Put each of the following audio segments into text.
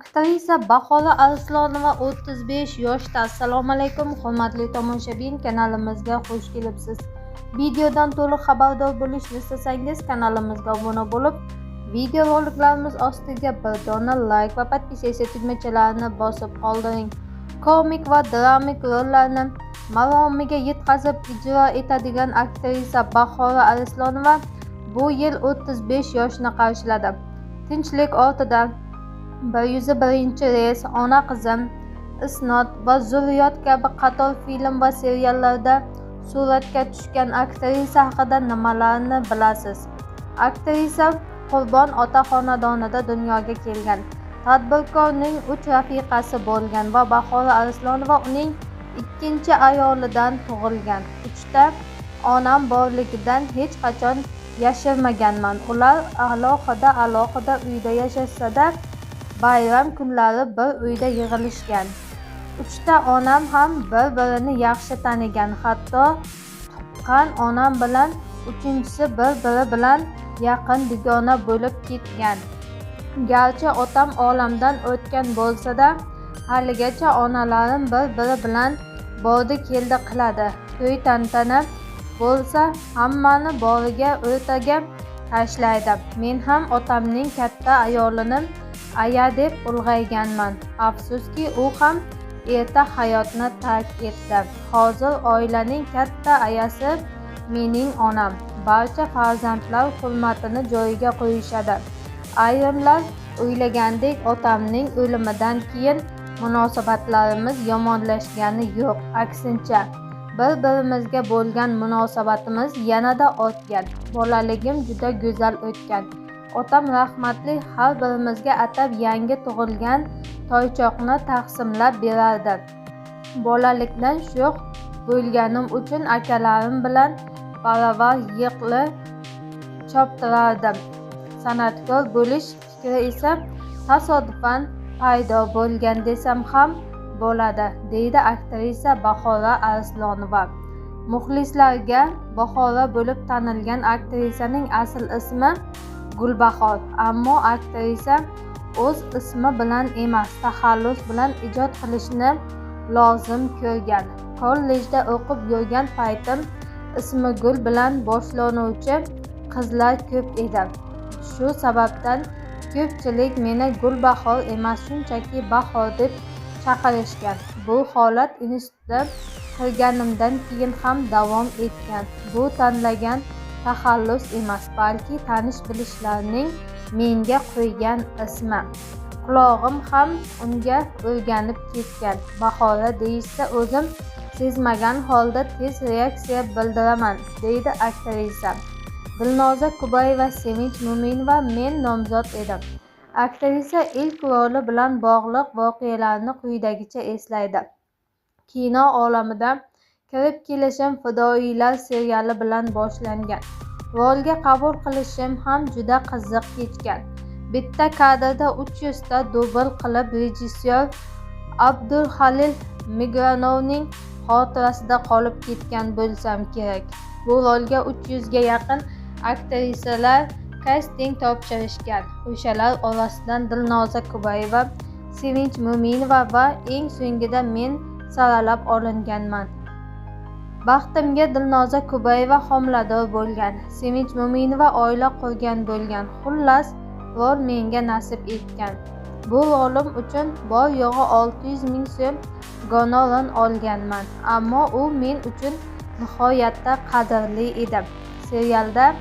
Aktrisa Bahora Arslonova 35 yoshda. Assalomu alaykum, hurmatli tomoshabin, kanalimizga xush kelibsiz. Videodan to'liq xabardor bo'lishni istasangiz kanalimizga obuna bo'lib, video roliklarimiz ostiga bir dona like va podpisatsiya tugmachalarini bosib qoldiring. Komik va dramik rollarni maromiga yetkazib ijro etadigan aktrisa Bahora Arslonova bu yil 35 yoshni qarshiladi. Tinchlik ortida, 101-reys, Ona qizim, Isnod va Zurriyot kabi qator film va seriallarda suratga tushgan aktrisa haqida nimalarni bilasiz? Aktrisa Qurbon ota xonadonida dunyoga kelgan. Tadbirkorning 3 rafiqasi bo'lgan va Bahora Arslonova uning ikkinchi ayolidan tug'ilgan. 3 ta onam borligidan hech qachon yashirmaganman. Ular alohida uyda yashashsa-da, bayram kunlari bir uyda yig'ilishgan. 3 ta onam ham bir-birini yaxshi tanigan. Hatto tuqqan onam bilan uchinchisi bir-biri bilan yaqin dugona bo'lib ketgan. Garchi otam olamdan o'tgan bo'lsa-da, haligacha onalarim bir-biri bilan bordi-keldi qiladi. To'y tantana bo'lsa, hammani boriga o'rtaga tashlaydi. Men ham otamning katta ayolini aya deb ulg'ayganman. Afsuski, u ham erta hayotni tark etdi. Hozir oilaning katta ayasi mening onam. Barcha farzandlar hurmatini joyiga qo'yishadi. Ayrimlar o'ylagandek otamning o'limidan keyin munosabatlarimiz yomonlashgani yo'q. Aksincha, bir-birimizga bo'lgan munosabatimiz yanada ortgan. Bolaligim juda go'zal o'tgan. Otam rahmatli har birimizga atab yangi tug'ilgan toychoqni taqsimlab berardi. Bolalikdan sho'x bo'lganim uchun akalarim bilan baravar yiqli choptirardim. San'atkor bo'lish fikri esa tasodifan paydo bo'lgan desam ham bo'ladi, deydi aktrisa Bahora Arslonova. Muxlislarga Bahora bo'lib tanilgan aktrisaning asl ismi Gulbahor, ammo aktrisa o'z ismi bilan emas, taxallus bilan ijod qilishni lozim ko'rgan. Kollejda o'qib yurgan paytim ismi Gul bilan boshlanuvchi qizlar ko'p edi. Shu sababdan ko'pchilik meni Gulbahor emas, shunchaki Bahor deb chaqirishgan. Bu holat institutda kirganimdan keyin ham davom etgan. Bu tanlagan taxallus emas, balki tanish-bilishlarning menga qo'ygan ismi. Qulog'im ham unga o'rganib ketgan. Bahora deyishsa o'zim sezmagan holda tez reaksiya bildiraman, deydi aktrisa. Dilnoza Kubayeva, Sevinch Mo'minova men nomzod edim. Aktrisa ilk roli bilan bog'liq voqealarni quyidagicha eslaydi. Kino olamida kirib kelishim Fidoyilar seriali bilan boshlangan. Rolga qabul qilishim ham juda qiziq kechgan. Bitta kadrda 300 ta dubl qilib rejissyor Abdulhalil Migranovning xotirasida qolib ketgan bo'lsam kerak. Bu rolga 300 ga yaqin aktrisalar kasting topshirishgan. O'shalar orasidan Dilnoza Kubayeva, Sevinch Mo'minova va eng so'ngida men saralab olinganman. Baxtimga Dilnoza Kubayeva homilador bo'lgan, Sevinch Mo'minova oila qurgan bo'lgan. Xullas, rol menga nasib etgan. Bu rolim uchun bor yo'g'i 600 ming so'm gonorar olganman, ammo u men uchun nihoyatda qadrli edi. Serialda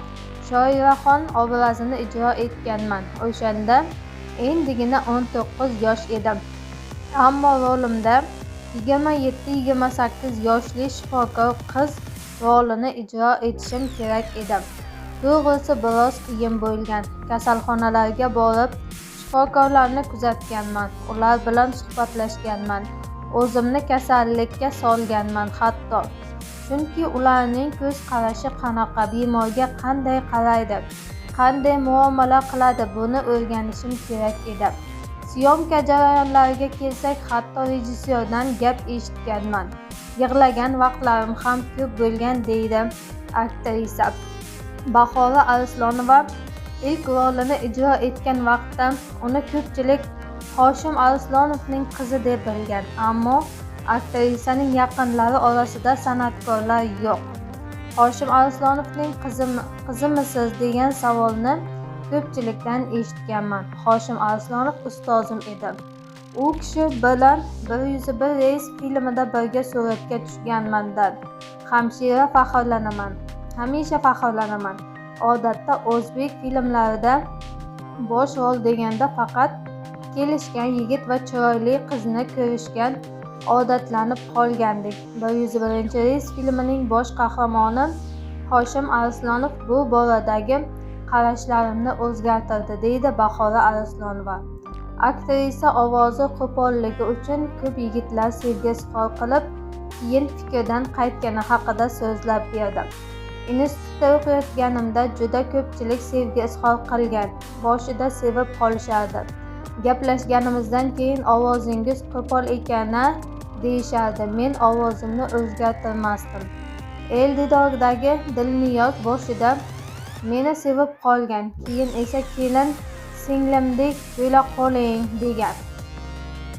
Shoiraxon obrazini ijro etganman. O'shanda endigina 19 yosh edim. Ammo rolimda 27-28 yoshli shifokor qiz rolini ijro etishim kerak edi. To'g'risi, biroz qiyin bo'lgan. Kasalxonalarga borib, shifokorlarni kuzatganman, ular bilan suhbatlashganman. O'zimni kasallikka solganman hatto. Chunki ularning ko'z qarashi qanaqa, bemorga qanday qaraydi, qanday muomala qiladi, buni o'rganishim kerak edi. Syomka jarayonlariga kelsak, hatto rejissyordan gap eshitganman. Yig'lagan vaqtlarim ham ko'p bo'lgan, deydi aktrisa. Bahora Arslonova ilk rolini ijro etgan vaqtda uni ko'pchilik Hoshim Arslonovning qizi deb bilgan, ammo aktrisaning yaqinlari orasida san'atkorlar yo'q. Hoshim Arslonovning qizimisiz degan savolni ko'pchilikdan eshitganman. Hoshim Arslonov ustozim edi. U kishi bilan 101 reys filmida birga suratga tushganmandan hamisha faxrlanaman. Odatda o'zbek filmlarida bosh rol deganda faqat kelishgan yigit va chiroyli qizni ko'rishgan odatlanib qolgandik. 101 reys filmining bosh qahramoni Hoshim Arslonov bu boradagi qarashlarimni o'zgartirdi, deydi Bahora Arslonova. Aktrisa ovozi qo'polligi uchun ko'p yigitlar sevgi izhor qilib, keyin fikridan qaytgani haqida so'zlab berdi. Institutda o'qiyotganimda juda ko'pchilik sevgi izhor qilgan, boshida sevib qolishardi. Gaplashganimizdan keyin ovozingiz qo'pol ekan-a deyishardi. Men ovozimni o'zgartirmasdim. El didordagi Dilniyoz boshida meni sevib qolgan, keyin esa kelin singlimdek bo'la qoling degan.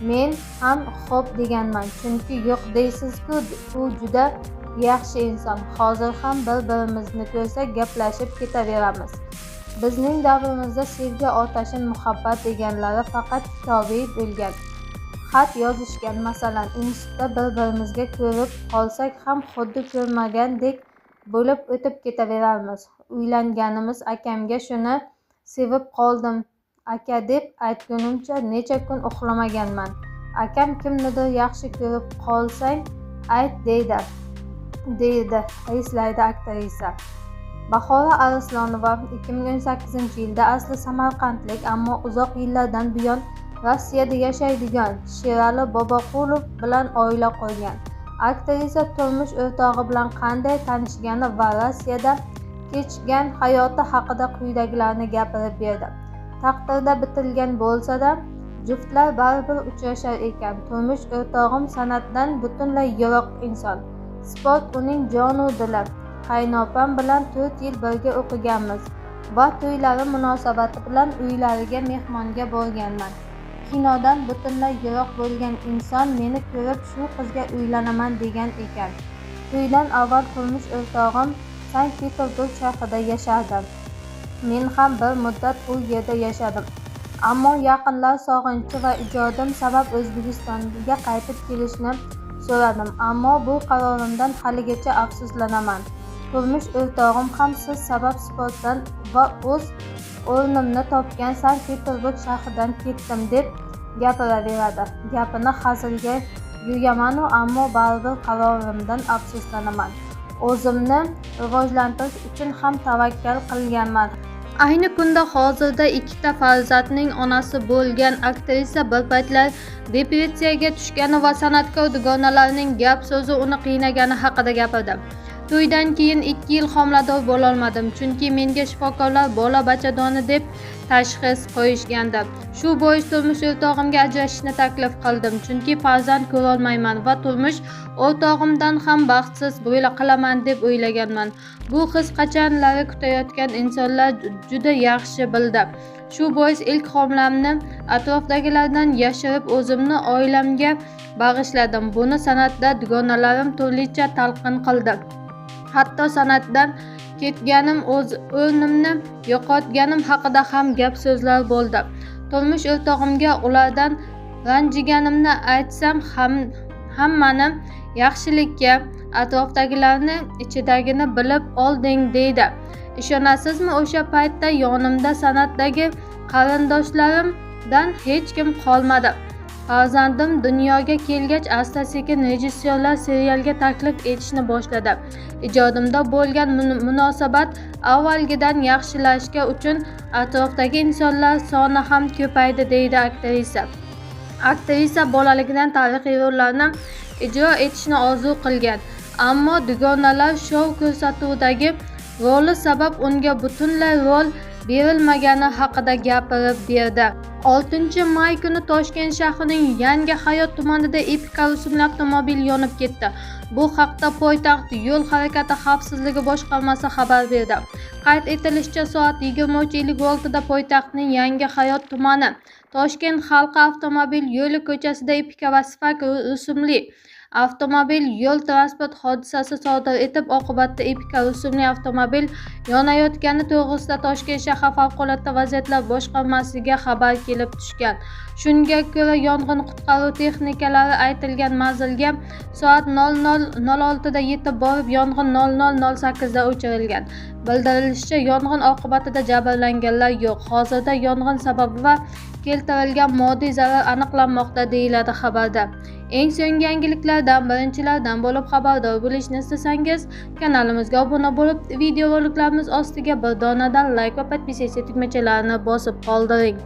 Men ham xo'p deganman, chunki yo'q deysiz-ku, u juda yaxshi inson. Hozir ham bir-birimizni ko'rsak gaplashib ketaveramiz. Bizning davrimizda sevgi, otashin muhabbat deganlari faqat kitobiy bo'lgan. Xat yozishgan, masalan, institutda bir-birimizga ko'rib qolsak ham xuddi ko'rmagandek bo'lib o'tib ketaveramiz. Uylanganimiz akamga shuni sevib qoldim aka deb aytgunimcha necha kun uxlamaganman. Akam kimnidir yaxshi ko'rib qolsang ayt deydi, eslaydi aktrisa. Bahora Arslonova 2018-yilda asli samarqandlik, ammo uzoq yillardan buyon Rossiyada yashaydigan Sherali Boboqulov bilan oila qurgan. Aktrisa turmush o'rtog'i bilan qanday tanishgani va Rossiyada kechgan hayoti haqida quyidagilarni gapirib berdi. Taqdirda bitilgan bo'lsa-da, juftlar baribir uchrashar ekan. Turmush o'rtog'im san'atdan butunlay yiroq inson. Sport uning jonu dili. Qaynopam bilan 4 yil birga o'qiganmiz va to'ylari munosabati bilan uylariga mehmonga borganman. Kinodan butunlay yiroq bo'lgan inson meni ko'rib shu qizga uylanaman degan ekan. To'ydan avval turmush o'rtog'im Sankt-Peterburg shahrida yashardi. Men ham bir muddat u yerda yashadim. Ammo yaqinlar sog'inchi va ijodim sabab O'zbekistonga qaytib kelishni so'radim. Ammo bu qarorimdan haligacha afsuslanaman. Turmush o'rtog'im ham siz sabab sportdan va o'z o'rnimni topgan Sankt-Peterburg shahridan ketdim deb gapiraveradi. Gapini hazilga yo'yamanu, ammo baribir qarorimdan afsuslanaman. O'zimni rivojlantirish uchun ham tavakkal qilganman. Ayni kunda hozirda ikkita farzandning onasi bo'lgan aktrisa bir paytlar depressiyaga tushgani va san'atkor dugonalarining gap-so'zi uni qiynagani haqida gapirdi. To'ydan keyin 2 yil homilador bo'lolmadim, chunki menga shifokorlar bola bachadoni deb tashxis qo'yishgandi. Shu bois turmush o'rtog'imga ajrashishni taklif qildim, chunki farzand ko'rolmayman va turmush o'rtog'imdan ham baxtsiz bo'la qilaman deb o'ylaganman. Bu his qachonlari kutayotgan insonlar juda yaxshi bildi. Shu bois ilk homilamni atrofdagilardan yashirib o'zimni oilamga bag'ishladim. Buni san'atda dugonalarim turlicha talqin qildi. Hatto san'atdan ketganim, o'z o'rnimni yo'qotganim haqida ham gap-so'zlar bo'ldi. Turmush o'rtog'imga ulardan ranjiganimni aytsam ham hammani yaxshilikka, atrofdagilarni ichidagini bilib olding deydi. Ishonasizmi, o'sha paytda yonimda san'atdagi qarindoshlarimdan hech kim qolmadi. Farzandim dunyoga kelgach asta-sekin rejissyorlar serialga taklif etishni boshladi. Ijodimda bo'lgan munosabat avvalgidan yaxshilashga uchun atrofdagi insonlar soni ham ko'paydi, deydi aktrisa. Aktrisa bolaligidan tarixiy rollarni ijro etishni orzu qilgan, ammo Dugonalar shou ko'rsatuvidagi roli sabab unga butunlay rol berilmagani haqida gapirib berdi. 6 may kuni Toshkent shahrining Yangi Hayot tumanida Epica rusumli avtomobil yonib ketdi. Bu haqda poytaxt yo'l harakati xavfsizligi boshqarmasi xabar berdi. Qayd etilishicha, soat 23:56 da poytaxtning Yangi Hayot tumani Toshkent halqa avtomobil yo'li ko'chasida Epica va Spark rusumli avtomobil yo'l transport hodisasi sodir etib, oqibatda Epica rusumli avtomobil yonayotgani to'g'risida Toshkent shahar favqulodda vaziyatlar boshqarmasiga xabar kelib tushgan. Shunga ko'ra, yong'in qutqaruv texnikalari aytilgan manzilga soat 00:06 da yetib borib, yong'in 00:08 da o'chirilgan. Bildirilishicha, yong'in oqibatida jabrlanganlar yo'q. Hozirda yong'in sababi va keltirilgan moddiy zarar aniqlanmoqda, deyiladi xabarda. Eng so'nggi yangiliklardan birinchilardan bo'lib xabardor bo'lishni istasangiz, kanalimizga obuna bo'lib, videoroliklarimiz ostiga bir donadan like va podpisatsiya tugmachalarini bosib qoldiring.